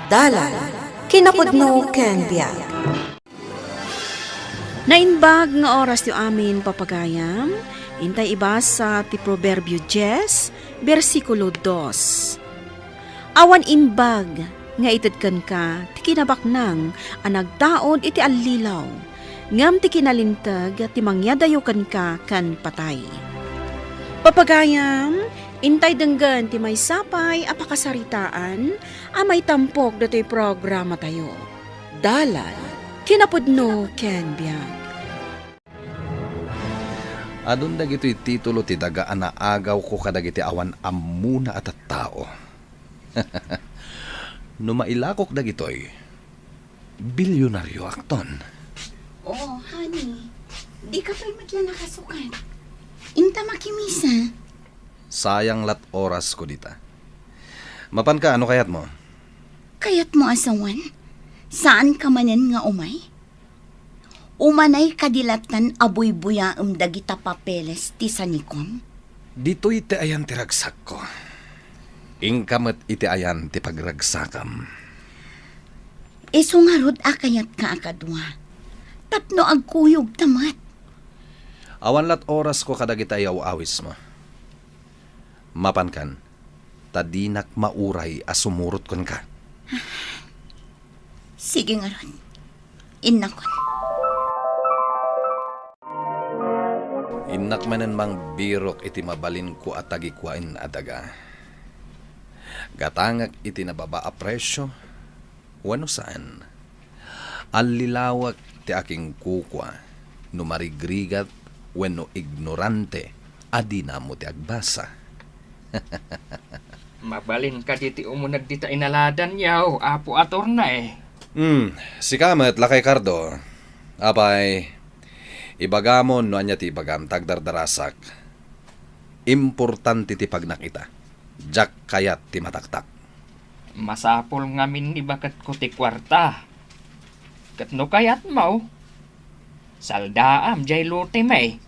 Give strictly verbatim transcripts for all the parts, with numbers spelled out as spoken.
Dalan, kinapudno ken biag. Naimbag nga orastayo amin, papagayam. Intay ibasa ti Proverbio dies, bersikulo dos. Awan imbag nga ited kenka ti kinabaknang a nagtaud iti allilaw, ngem ti kinalinteg ti mangyadayo kenka ken patay. Papagayam, intay denggen ti maysa pay a pakasaritaan a maitampok ditoy programatayo. Dalan, kinapudno ken biag. Adun dagitoy titulo ti daga a naagawko kadagiti awan ammona a tattao. No mailakok dagitoy, bilyonarioakton. Oh, honey, di ka pay met la nakasukat. Inta makimisa. Sayang lat orasko dita. Mapanka, ano kayatmo? Kayatmo a sawen? Saan ka manen nga umay? Umanay kadi lattan a buybuyaem dagita papeles ti sanikom? Ditoy ti ayan ti ragsakko. Inka met iti ayan ti pagragsakam. Isu ngarud a kayatka a kadua. Tapno agkuyogta met. Awan lat orasko kadagita yaw-awismo. Mapankan, ta dinak mauray a sumurot kenka. Sige ngarud. Innakon. Innak manen mangbirok iti mabalinko a tagikuaen a daga. Gatangek iti nababa a presio, wenno saan. Allilawek ti akinkukua no marigrigat wenno ignorante a dina ammo ti agbasa. Mabalin kadi ti umuneg dita inaladan yaw, Apo Attorney? Hmm, sika met, Lakay Cardo. Apay, ibagamon no ania ti ibagam, ta agdardarasak. Importante ti pagnakita. Diak kayat ti mataktak. Masapul ngamin ni baketko ti kuarta. Ket no kayatmo, saldaam jay lotem, eh.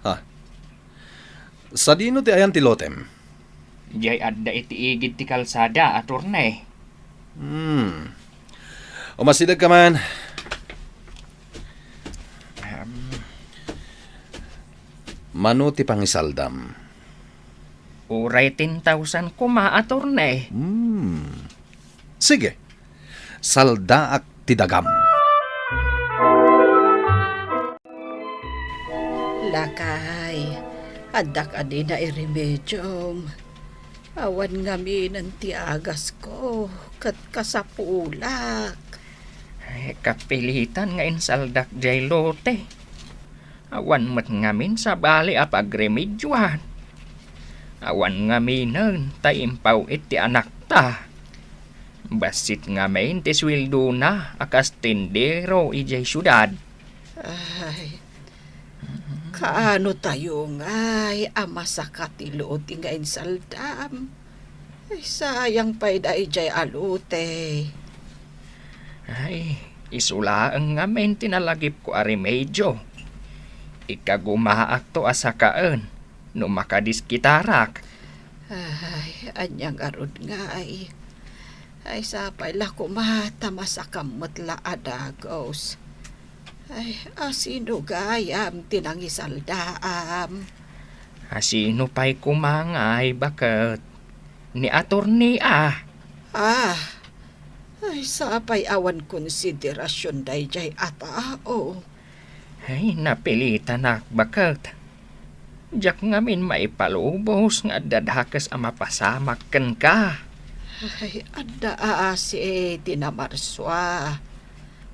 Ha? Sadino ti ayan ti lotem? Jay adda iti igid ti kalsada, Attorney. Hmm. Umasideg ka man. Em. Mano ti pangisaldam? Uray ten thousand koma, Attorney. Hmm. Sige. Saldaak ti dagam. Lakay, adda kadi nga iremediom? Awan ngaminen ti agasko, ket kasapulak. Ay, kapilitan nga insaldak jay lote. Awan met ngamin sabali a pagremedioan. Awan ngaminen ta impaw-it ti anakta. Bassit ngamin ti sueldona a kas tendero idiay siudad. Ay, kaano tayo ngay a masaka ti lote nga insaldam? Ay, sayang pay daydiay a lote. Ay, isu laeng ngamin ti nalagipko a remedio. Ikagumaakto a sakaen no makadiskitarak. Ay, ania ngarud ngay? Ay, sapay la koma ta masakam met la a dagus. Ay, asino gayam ti nangisaldaam? Asino pay koma ngay baket? Ni Attorney a. Ah, ay, sapay awan konsiderasion daydiay a tao. Ay, napilitanak baket. Diak ngamin maipalubos nga adda dakes a mapasamak kenka. Ay, adda a asi ti namarsua.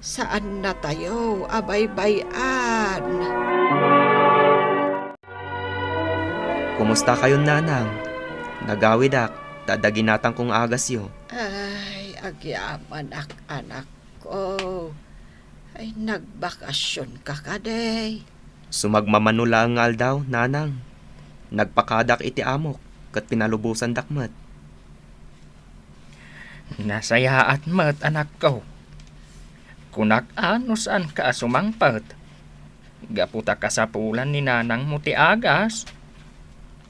Saannatayo a baybay-an. Kumusta kayon, Nanang? Nagawidak, ta adda ginatangko nga agasyo. Ay, agyamanak, anakko. Ay, nagbakasionka kadi? Sumagmamano laeng nga aldaw, Nanang. Nagpakadak iti amok, ket pinalubosandak met. Nasayaat met, anakko. Kunak a no saanka a sumangpet. Gapu ta kasapulan ni nanangmo ti agas,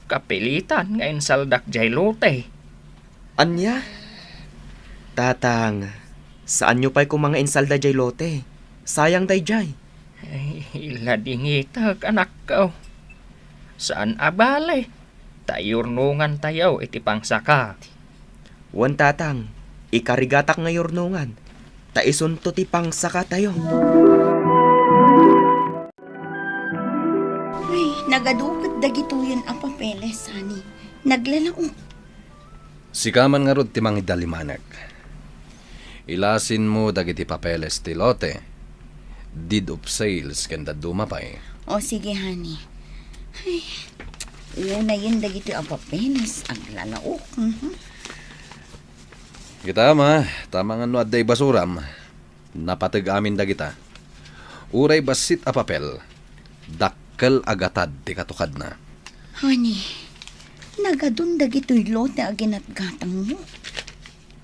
kapilitan nga insaldak jay lote. Ania? Tatang, saanyo pay koma nga insalda jay lote. Sayang dayjay. Ay, ladingitek, anakko. Saan a bale, ta iyurnongantayo iti pangsaka. Wen, Tatang, ikarigatak nga iyurnongan, ta isunto ti pangsakatayo. Ay, nagaduket dagitoyen a papeles, honey. Naglalaok. Sika man ngarud ti mangidalimanek. Ilasinmo dagiti papeles ti lote, deed of sales, ken dadduma pay. O, sige, honey. Ay, unayen dagitoy a papeles, aglalaok. Mhm. Kita, ama, tama nga no adda ibasuram. Napateg amin dagita. Uray bassit a papel, dakkel a gatad ti katukadna. Honey, nagadun dagitoy lote a ginatgatangmo.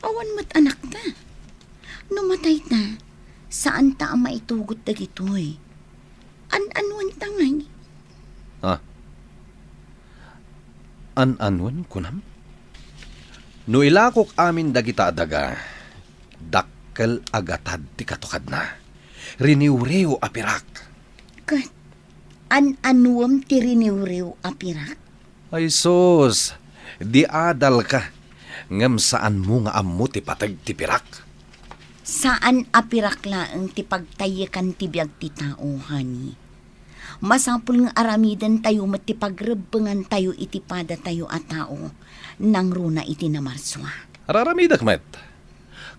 Awan met anakta. No matayta, saanta a maitugot dagitoy. An-anuanta ngay? Ha? An-anuen, kunam? No ilakok amin dagita a daga, dakkel a gatad ti katukadna. Riniwriw a pirak. Ket an-anuem ti riniwriw a pirak? Ay sus, di adalka, ngem saanmo nga ammo ti pateg ti pirak. Saan a pirak laeng ti pagtayiekan ti biag ti tao, honey. Masapul nga aramidentayo met ti pagrebbengantayo iti padatayo a tao nangruna iti namarsua. Ar-aramidek met.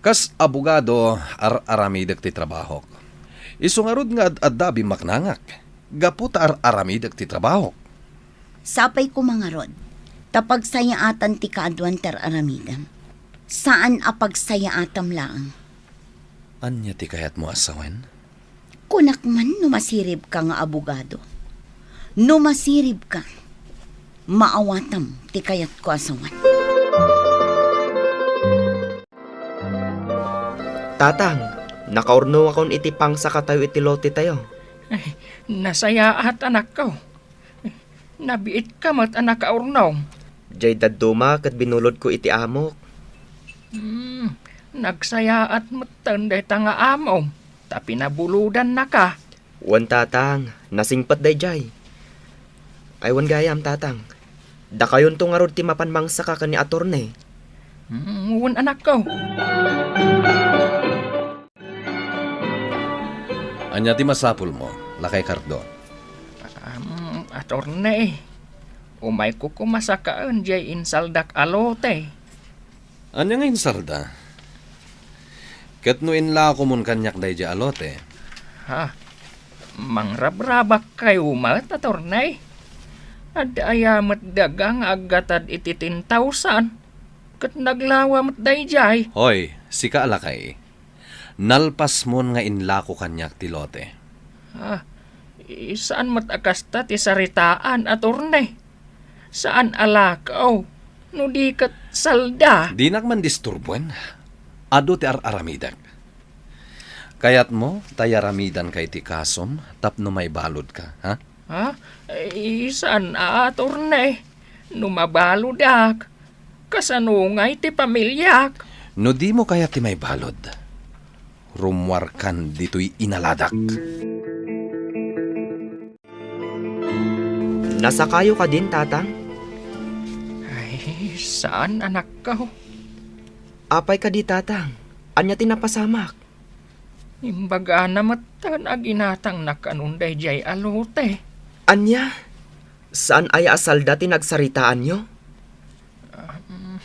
Kas abogado, ar-aramidek ti trabahok. Isu ngarud nga ad-adda a bimmaknangak, gapu ta ar-aramidek ti trabahok. Sapay koma ngarud, ta pagsayaatan ti kaaduan ti ar-aramidem. Saan a pagsayaatam laeng. Ania ti kayatmo a sawen? Kunak man no masiribka nga abogado. No masiribka, maawatam ti kayatko a sawen. Tatang, nakaurnongakon iti pangsakatayo iti lotetayo. Ay, nasayaat, anakko. Nabiitka met a nakaurnong. Jay dadduma ket binulodko iti amok. Hmm, nagsayaat metten dayta nga amom, ta pinabulodannaka. Wen, Tatang, nasingpet dayjay. Ay, wen gayam, Tatang. Dakayonto ngarud ti mapan mangsaka ken ni Atorne. Hmm, wen, anakko. Ania ti masapulmo, Lakay Cardo? Am, atorne, umayko koma sakaen jay insaldak a lote. Ania nga insalda? Ket no inlakomon kaniak dayjay a lote? Ha? Mangrabrabakkayo met, atorne? Adda aya met daga nga aggatad iti ten thousand? Ket naglawa met dayjay. Hoy, sika a lakay. Nalpasmon nga inlako kaniak ti lote. Ah, saan met a kasta ti saritaan, atorne. Saan a lakaw, no di ket salda. Dinak man disturbuen. Adu ti ar-aramidek. Kayatmo, ta yaramidanka iti kasom tapno maibaludka, ha? Ha? Eh, saan a, atorne? No mabaludak, kasano ngay ti pamiliak? No dimo kayat ti maibalud, rummuarkan ditoy inaladak. Nasakayo kadin, Tatang? Ay, saan, anakko. Apay kadi, Tatang? Ania ti napasamak? Imbagana metten a ginatangna kanon daydiay a lote. Ania? Saan aya a salda ti nagsaritaanyo? Um,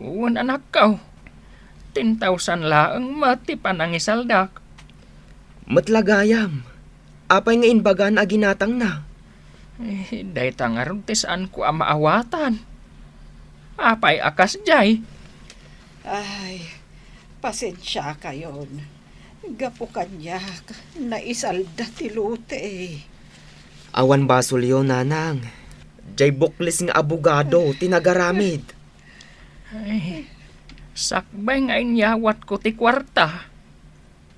wen, anakko. Ten thousand laeng met ti panangisaldak. Met la gayam. Apay nga imbagana a ginatangna? Eh, dayta ngarud ti saanko a maawatan. Apay a kasdiay? Ay, pasensiakayon. Gapu kaniak, naisalda ti lote. Awan basolyo, nanang. Jay buklis nga abogado ti nagaramid. Ay, sakbay nga inyawatko ti kuarta.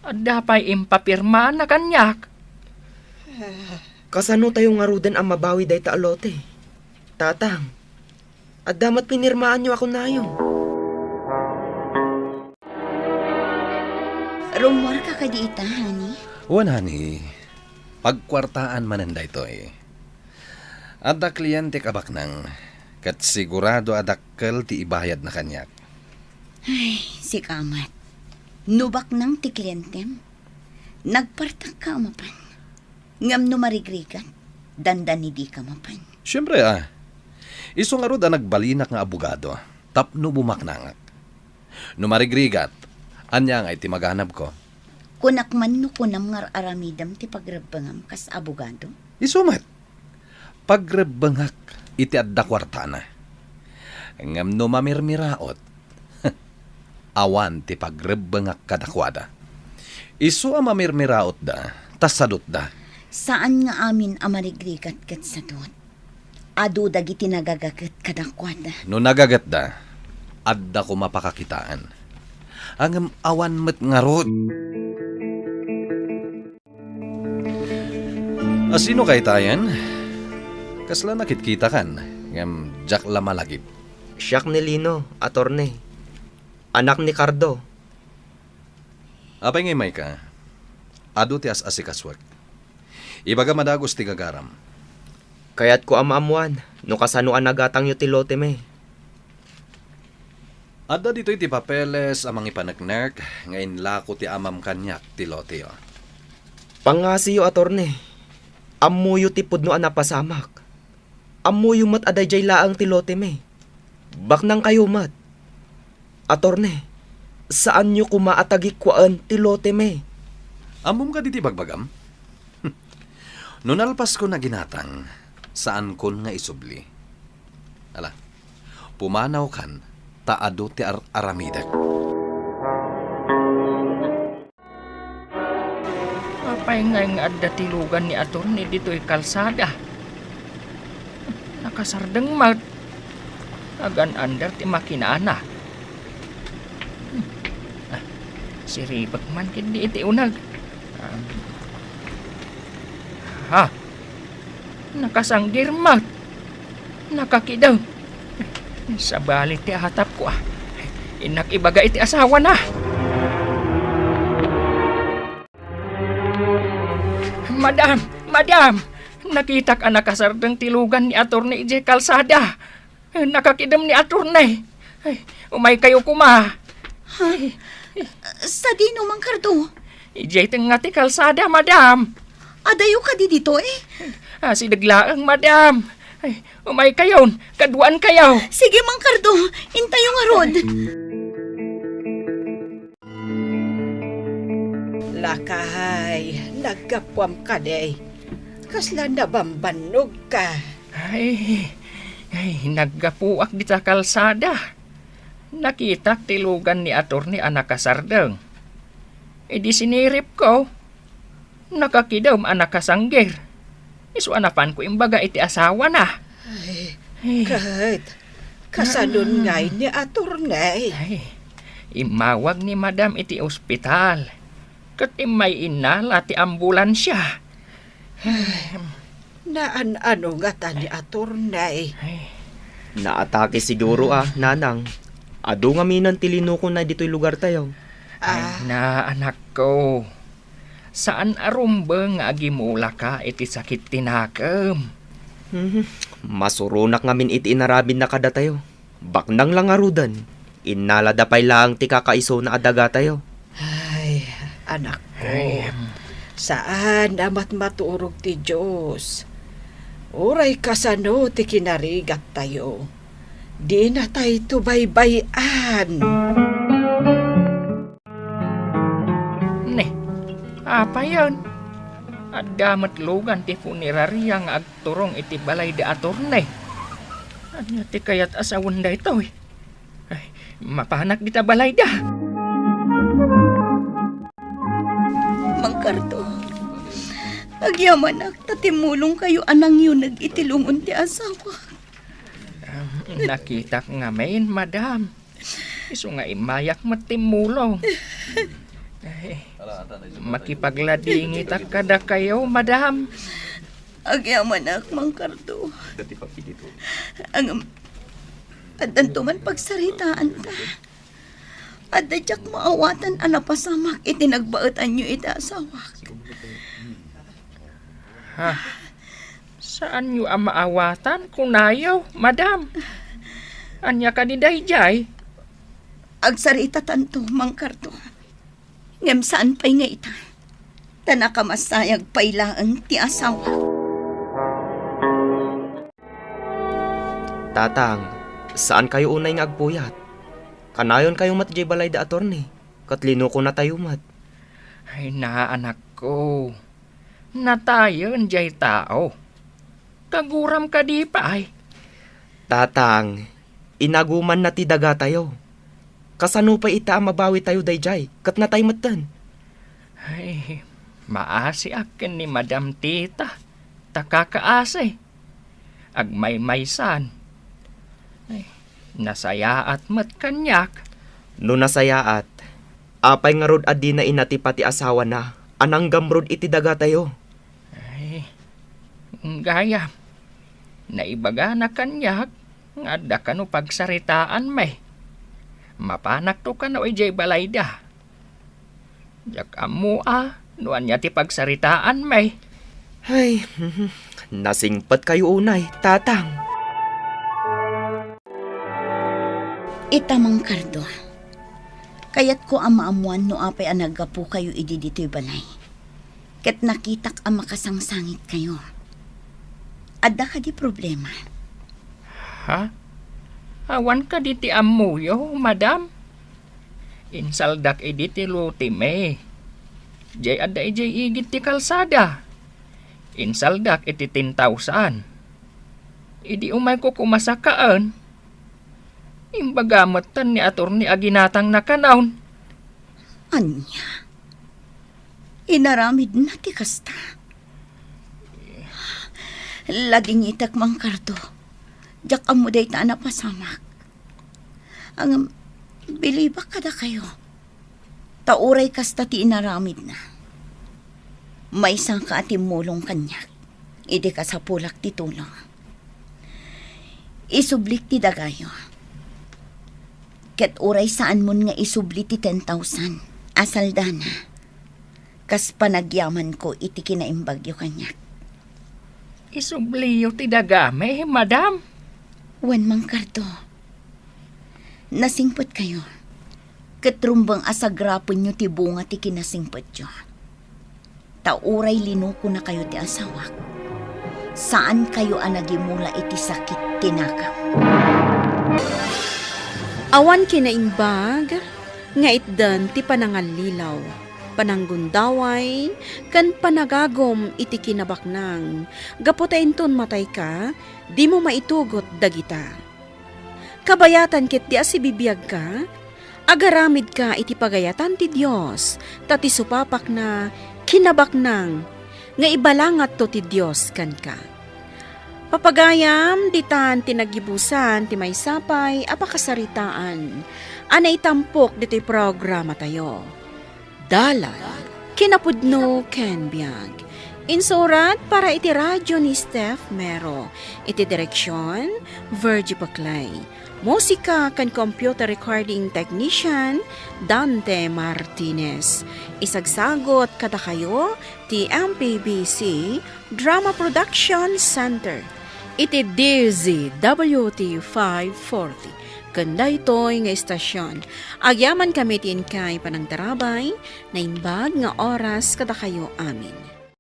Adda pay impapirmana kaniak. Kasano tayo ngaruden a mabawi dayta a lote? Tatang, adda met pinirmaanyo a kunayo. Rummuarka kadi ita, honey? Wen, honey. Pagkuartaan manen daytoy. Adda klientek a baknang, ket sigurado a dakkel ti ibayadna kaniak. Ay, sika met. No baknang ti klientem, nagpartakka a mapan. Ngem no marigrigat, dandani dika mapan. Siempre, a. Isu ngarud a nagbalinak nga abogado tapno bumaknangak. No marigrigat, ania ngay ti maganabko? Kunak man no kunam nga ar-aramidem ti pagrebbengam kas abogado? Isu met, pagrebbengak iti adda kuartana. Ngem no mamirmiraot, awan ti pagrebbengak kadakuada. Isu a mamirmiraotda, ta sadutda. Saan nga amin a marigrigat ket sadut. Adu dagiti nagagaget kadakuada. No nagagetda, adda koma pakakitaan. Ngem awan met ngarud. A sino kaytayen? Kasla nakitkitakan, ngem diak la malagip. Siak ni Lino, atorne. Anak ni Cardo. Apay nga immayka? Adu ti as-asikasuek. Ibagam a dagus ti gagaram. Kayatko a maammoan no kasano a nagatangyo ti loteme. Adda ditoy ti papeles a mangipaneknek nga inlako ti amam kaniak ti loteyo. Pangngasiyo, atorne. Ammoyo ti pudno a napasamak. Ammoyo met a daydiay laeng ti loteme. Baknangkayo met. Atorne, saanyo koma a tagikkuaen ti loteme. Ammom kadi ti bagbagam? No nalpaskon a ginatang, saankon nga isubli. Ala, pumanawkan ta adu ti ar-aramidek. Apay ngay nga adda ti lugan ni atorne ditoy kalsada? Nakasardeng met. Agan-andar ti makinana. Ah, siribek man ketdi iti uneg. Ah. Ha? Nakasanggir met. Nakakidem. Sabali ti atapko, a. Innak ibaga iti asawana. Madam! Madam! Nakitak a nakasardeng ti lugan ni atorne idiay kalsada. Nakakidem ni atorne. Ay, umaykayo koma. Ha? Sadino, Mang Cardo? Idiay tengnga ti kalsada, madam. Adayo kadi ditoy? Asideg laeng, madam. Ay, umaykayon, kaduaankayo. Sige, Mang Cardo, intayo ngarud. Lakay, naggapuam kadi. Kasla nabambannogka. Ay, ay, naggapuak dita kalsada. Nakitak ti lugan ni atorne a nakasardeng. Idi siniripko, nakakidem a nakasanggir. Isu a napanko imbaga iti asawana. Ay, ay. Ket, kasanon ngay ni atorne? Ay, immawag ni madam iti ospital. Ket immay innala ti ambulansia. Naan-ano ngata ni atorne? Ay. Naatake siguro a, nanang. Adu ngaminen ti linukona ditoy lugartayo. Ay, ah. Na, anakko. Saan a rumbeng nga agimulaka iti sakit ti nakem. Mhm. Masuronak ngamin iti inaramidna kadatayo. Baknang la ngaruden, innalada pay laeng ti kakaisuna a dagatayo. Ay, anakko, ay, em. Saan a matmaturog ti Dios. Uray kasano ti kinarigattayo, dinatayto baybay-an. Ne, apayen? Adda met lugan ti funeraria nga agturong iti balay da atorne. Ania ti kayat a sawen daytoy? Ay, mapanak dita balayda. Mang Cardo, agyamanak ta timmulongkayo a nangyuneg iti lungon ti asawak. Ah, nakitak ngamin, madam. Isu nga immayak met timmulong. Ay, makipagladingitak kadakayo, madam. Agyamanak, Mang Cardo. Ngem, addanto man pagsaritaanta. Adda diak maawatan a napasamak iti nagbaetanyo iti asawak. Ha? Saanyo a maawatan, kunayo, madam? Ania kadi daydiay? Agsaritatanto, Mangkardo. Ngem saan pay nga ita. Ta nakamasayag pay laeng ti asawa. Tatang, saankayo unay nga agpuyat. Kanayonkayo met diay balay da attorney, ket linukonatayo met. Ay na, anakko. Natayen diay tao. Kaguram kadi pay. Tatang, inagumanna ti dagatayo. Kasano pay ita a mabawitayo daydiay, ket natay metten? Ay, maasiak ken ni Madam Tita, ta kakaasi. Agmaymaysan. Ay, nasayaat met kaniak. No nasayaat, apay ngarud a dina inatipa ti asawana a nanggamrud iti dagatayo? Ay, gayam, naibagana kaniak nga adda kano pagsaritaanmi. Mapanakto kano idiay balayda. Diak ammo a no ania ti pagsaritaanmi. Ay, nasingpetkayo unay, Tatang. Ita, Mangkardo, kayatko a maammoan no apay a naggapukayo idi ditoy balay. Ket nakitak a makasangsangitkayo. Adda kadi problema? Ha? Awan kadi ti ammoyo, madam? Insaldak idi ti lotemi. Diay adda idiay igid ti kalsada. Insaldak iti ten thousand. Idi umayko koma sakaen, imbaga metten ni attorney a ginatangna kanon. Ania? Inaramidna ti kasta? Laginitek, Mangkardo. Diak ammo dayta a napasamak. Ngem, bilibak kadakayo. Ta uray kasta ti inaramidna, maysaka a timmulong kaniak idi kasapulak ti tulong. Isublik ti dagayo. Ket uray saanmon nga isubli ti ten thousand a saldana, kas panagyamanko iti kinaimbagyo kaniak. Isubliyo ti dagami, madam? Wen, Mangkardo. Nasingpetkayo, ket rumbeng a sagrapenyo ti bunga ti kinasingpetyo. Ta uray linukonakayo ti asawak, saankayo a nagimula iti sakit ti nakam. Awan kinaimbag nga itdan ti panangallilaw, pananggundaway, ken panagagum iti kinabaknang. Gapu ta inton matayka, dimo maitugot dagita. Kabayatan ketdi a sibibiagka, agaramidka iti pagayatan ti Dios, ta ti supapakna kinabaknang nga ibalangatto ti Dios kenka. Papagayam, ditan ti naggibusan ti maysa pay a pakasaritaan a naitampok ditoy programatayo. Dalan, kinapudno ken biag. Insurat para iti radyo ni Steph Mero. Iti direksyon, Virgie Paclay. Musika ken computer recording technician, Dante Martinez. Isagsagot kadakayo ti M P B C Drama Production Center iti D Z W T five forty. Ken daytoy nga istasyon, agyamankami ti inkay panangtarabay, naimbag nga oras kadakayo amin.